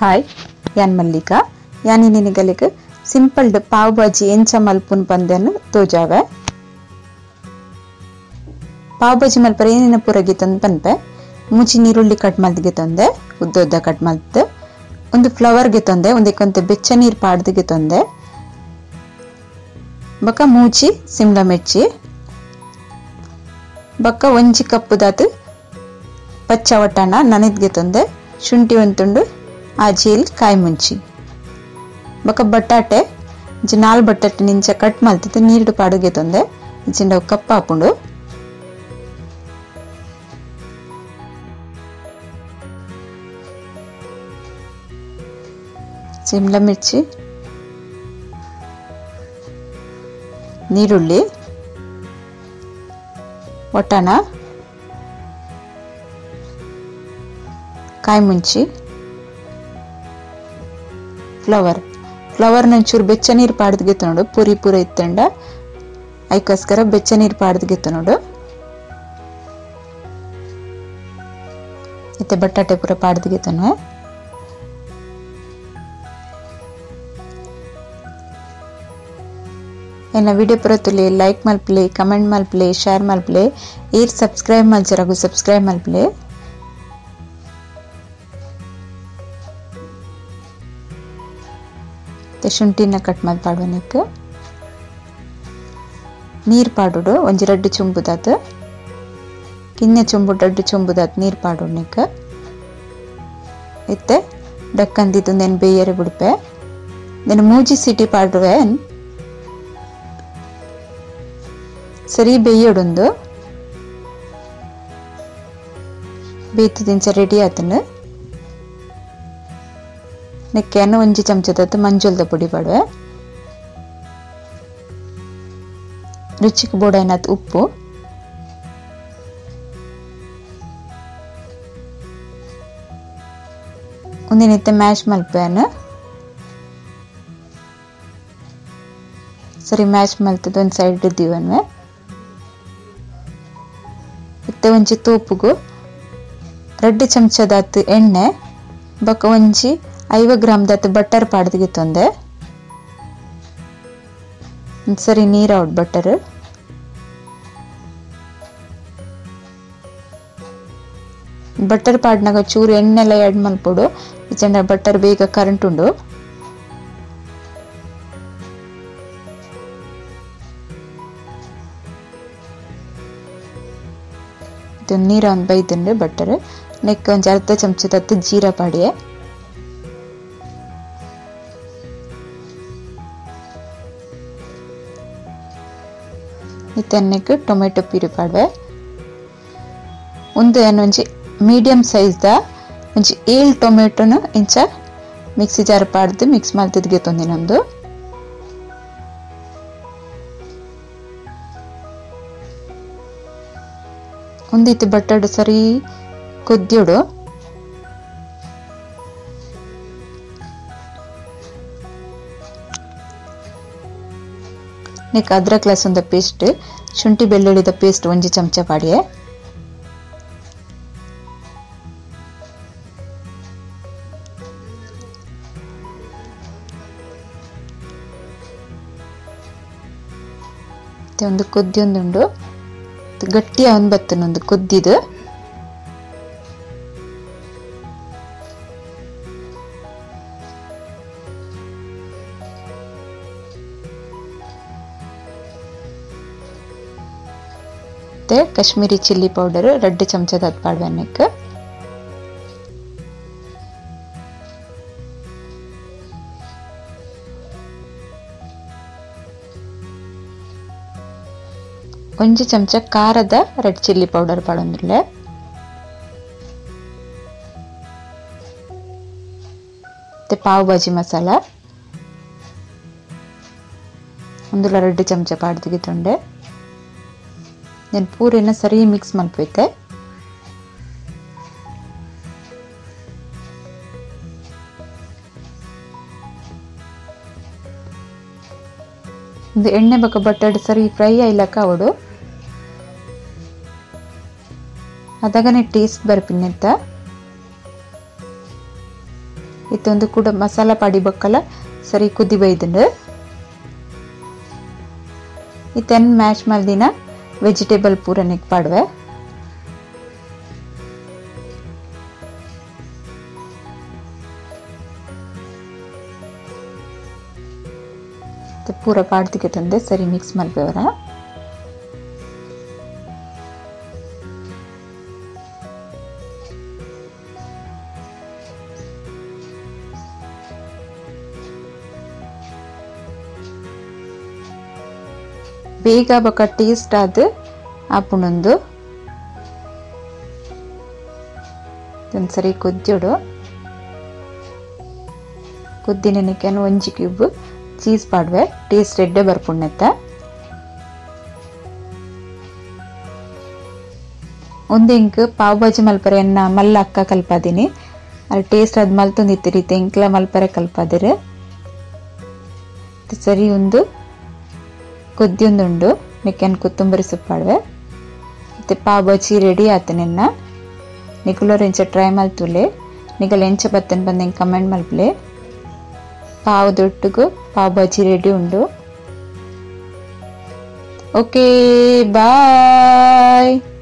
Hi ಯಾನ್ ಮಲ್ಲಿಕಾ ಯಾನ್ ನಿನಗಲಿಗೆ simple pav bhaji ಎಂಚ ಮಲ್ಪುನ್ ಪಂದೆನ್ ತೋಜಾವೆ. ಪಾವ್ ಭಾಜಿ ಮಲ್ಪರೆ ಏನೇನ ಪೂರ ಗೆತೊಂದು ಪನ್ಪೆ. ಮುಂಚಿ ನೀರುಳ್ಳಿ ಕಟ್ ಮಲ್ತ್ ಗೆತೊಂದೆ, ಉದ್ದ ಉದ್ದ ಕಟ್ ಮಲ್ತ್. ಒಂದು ಫ್ಲವರ್ ಗೆತೊಂದೆ, ಒಂದಕ್ಕೊಂತೆ ಬೆಚ್ಚ ನೀರು ಪಾಡ್ದು ಗೆತೊಂದೆ. ಬೊಕ್ಕ ಮೂಚಿ ಸಿಮ್ಲಾ ಮಿರ್ಚಿ, ಬೊಕ್ಕ ಒಂಜಿ ಕಪ್ಪುದಾತ್ ಪಚ್ಚ ವಟಾಣ ನನೆದ್ ಗೆತೊಂದೆ, ಶುಂಠಿ ಒಂತುಂಡು, ಆಜಿಲ್ ಕಾಯಿ ಮುಂಚಿ, ಬೊಕ್ಕ ಬಟಾಟೆ ಇಂಚ 4 ಬಟಾಟೆ ನಿಂಚ ಕಟ್ ಮಲ್ತಿದ್ದು ನೀರು ಪಾಡು ಗೆತೊಂದೆ, ಇಂಚಿಂಡ ಕಪ್ಪ ಆಪುಂಡು. ಸಿಮ್ಲಾ ಮಿರ್ಚಿ, ನೀರುಳ್ಳಿ, ವಟಾಣ, ಕಾಯಿ ಮುಂಚಿ, ಫ್ಲವರ್. ಫ್ಲವರ್ ಒಂಚೂರು ಬೆಚ್ಚ ನೀರು ಪಾಡ್ದು ಗೆತ್ತೊಂಡು, ಪುರಿ ಪೂರ ಇತ್ತಂಡ ಐಕೋಸ್ಕರ ಬೆಚ್ಚ ನೀರು ಪಾಡ್ದು ಗೆತ್ತೊಂಡು. ಇತ್ತೆ ಬಟಾಟೆ ಪೂರ ಪಾಡ್ದು ಗೆತ್ತೊಂಡು. ಎನ್ನ ವಿಡಿಯೋ ಪೂರ ತುಲೆ ಲೈಕ್ ಮಲ್ಪಲೆ, ಕಮೆಂಟ್ ಮಲ್ಪಲೆ, ಶೇರ್ ಮಲ್ಪಲೆ, ಏರ್ ಸಬ್ಸ್ಕ್ರೈಬ್ ಮಲ್ಚರಗು ಸಬ್ಸ್ಕ್ರೈಬ್ ಮಲ್ಪಲೆ. ಶುಂಠಿನ ಕಟ್ ಮಾಡಿ ಪಾಡುವನಕ್ಕೆ ನೀರು ಪಾಡೋಡು, ಒಂಜಿ ರಡ್ಡು ಚುಂಬುದಾತು, ಕಿನ್ನೆ ಚುಂಬು ರಡ್ಡು ಚುಂಬುದಾತು ನೀರು ಪಾಡೋಣಕ್ಕೆ. ಇತ್ತೆ ಡಕ್ಕಂದಿದ್ದು ನೆನ್ ಬೇಯರೆ ಬಿಡ್ಪೆ, ನೆನ್ ಮೂಜಿ ಸಿಟಿ ಪಾಡುವೆ, ಸರಿ ಬೇಯೋಡೊಂದು ಬೇಯ್ತದಿಂಚ ರೆಡಿ ಆತನು. ನೆಕ್ಕೆಯನ್ನು ಒಂಜಿ ಚಮಚದ ಮಂಜುಲ್ದ ಪುಡಿ ಪಾಡುವೆ, ರುಚಿಗೆ ಬೋಡೈನಾತ್ ಉಪ್ಪು, ಒಂದಿನಿತ್ತೆ ಮ್ಯಾಶ್ ಮಲ್ಪೆಯನ್ನು. ಸರಿ ಮ್ಯಾಶ್ ಮಲ್ತದ ಒಂದು ಸೈಡ್ ಇದ್ದೀವನ್ವೆ. ಇತ್ತೆ ಒಂಜಿ ತೋಪುಗು 2 ಚಮಚದಾತ್ ಎಣ್ಣೆ, ಬೊಕ್ಕ ಒಂಜಿ 50 ಗ್ರಾಮ್ ದಾತ್ ಬಟರ್ ಪಾಡ್ದು ಗೆತ್ತೊಂದೆ. ಸರಿ ನೀರು ಔಟ್ ಬಟರ್. ಬಟರ್ ಪಾಡ್ನಾಗ ಚೂರು ಎಣ್ಣೆಲ್ಲ ಆ್ಯಡ್ ಮಲ್ಪೊಡು, ಇಜ್ಜಂಡ ಬಟರ್ ಬೇಗ ಕರೆಂಟ್ ಉಂಡು. ನೀರು ಒಂದು ಬೈದುಂಡು ಬಟರ್. ನೆಕ್ ಒಂಜಿ ಅರ್ಧ ಚಮಚದತ್ತು ಜೀರಾ ಪಾಡಿಯೆ. ಇತ್ತನ್ನೆಕ್ ಟೊಮೆಟೊ ಪ್ಯೂರಿ ಪಾಡುವೆ. ಒಂದು ಒಂಜಿ ಮೀಡಿಯಂ ಸೈಜ್ದ ಒಂಜಿ 7 ಟೊಮೆಟೊನು ಇಂಚ ಮಿಕ್ಸಿ ಜಾರ್ ಪಾಡ್ದು ಮಿಕ್ಸ್ ಮಲ್ತಿದ್ ಗೆತ್ತೊಂದಿನೊಂದು. ಒಂದಿತ್ತು ಬಟಾಟೆ ಸರಿ ಕೊದ್ದಿಯೋಡು. ನೆಕ್ ಅದ್ರಕ್ ಲಸುಂದ ಪೇಸ್ಟ್, ಶುಂಠಿ ಬೆಳ್ಳುಳ್ಳಿದ ಪೇಸ್ಟ್ ಒಂಜಿ ಚಮಚ ಪಾಡಿಯೆ. ಒಂದು ಕೊದ್ದಿ ಒಂದುಂಡು, ಗಟ್ಟಿಯ ಒಂದು ಬತ್ತನೊಂದು ಕೊದ್ದಿದು. ಕಾಶ್ಮೀರಿ ಚಿಲ್ಲಿ ಪೌಡರ್ 2 ಚಮಚದ ಪಾಡ್ವೆನ್ನಕ್ಕೆ. ಒಂಜಿ ಚಮಚ ಖಾರದ ರೆಡ್ ಚಿಲ್ಲಿ ಪೌಡರ್ ಪಾಡೊಂದಿಲ್ಲ. ಮತ್ತೆ ಪಾವ್ ಭಾಜಿ ಮಸಾಲ ಒಂದುಲ 2 ಚಮಚ ಪಾಡ್ದು ಗೆತ್ತೊಂಡೆ. ನಾನು ಪೂರೆನ ಸರಿ ಮಿಕ್ಸ್ ಮಲ್ಪೈತೆ. ಒಂದು ಎಣ್ಣೆ ಬೊಕ್ಕ ಬಟಾಟೆ ಸರಿ ಫ್ರೈ ಆಯ್ಲಕ್ಕ ಅವಡು, ಅದಾಗನೆ ಟೇಸ್ಟ್ ಬರ್ಪಿನ್ನೆತ್ತ. ಇತ್ತೊಂದು ಕೂಡ ಮಸಾಲ ಪಾಡಿ ಬೊಕ್ಕಲ ಸರಿ ಕುದ್ದಿ ಬೈದುಂಡು. ಇತ್ತೆನ್ ಮ್ಯಾಶ್ ಮಲ್ದಿನ ವೆಜಿಟೇಬಲ್ ಪೂರ ನೆಕ್ ಪಾಡುವೆ. ಪೂರ ಪಾಡ್ದಿಗೆ ತಂದೆ ಸರಿ ಮಿಕ್ಸ್ ಮಲ್ಪೆವರ. ಬೇಗ ಬೊಕ ಟೇಸ್ಟ್ ಆದ್ ಆಪುಂಡು. ಸರಿ ಕೊದ್ದಿಡು ಕೊದ್ದಿನ ಒಂಜಿ ಕ್ಯೂಬ್ ಚೀಸ್ ಪಾಡುವೆ ಟೇಸ್ಟ್ ಎಡ್ಡೆ ಬರ್ಪುಂಡೆತ್ತ. ಒಂದು ಇಂಕ್ ಪಾವ್ ಭಾಜಿ ಮಲ್ಪರೆ ಎನ್ನ ಮಲ್ಲ ಅಕ್ಕ ಕಲ್ಪಾದಿನಿ ಅಲ್ಲಿ ಟೇಸ್ಟ್ ಅದು ಮಲ್ತೊಂದಿತ್ತಿರಿ ಎಂಕ್ಲ ಮಲ್ಪರೆ ಕಲ್ಪಾದಿರು. ಸರಿ ಒಂದು ಕೊದ್ದಿಯೊಂದುಂಡು ನೆಕ್ಕನ್ ಕೊತ್ತಂಬರಿ ಸೊಪ್ಪಾಡುವೆ. ಮತ್ತೆ ಪಾವ್ ಭಾಜಿ ರೆಡಿ ಆತ ನಿನ್ನ. ನಿಕುಲೋರ್ ಎಂಚ ಟ್ರೈ ಮಲ್ತುಲೆ ನಿಗಲ್ ಎಂಚ ಬತ್ತನ್ ಬಂದ ಕಮೆಂಟ್ ಮಲ್ಪಲೆ. ಪಾವ್ ದೊಟ್ಟುಗು ಪಾವ್ ಭಾಜಿ ರೆಡಿ ಉಂಡು. Okay bye.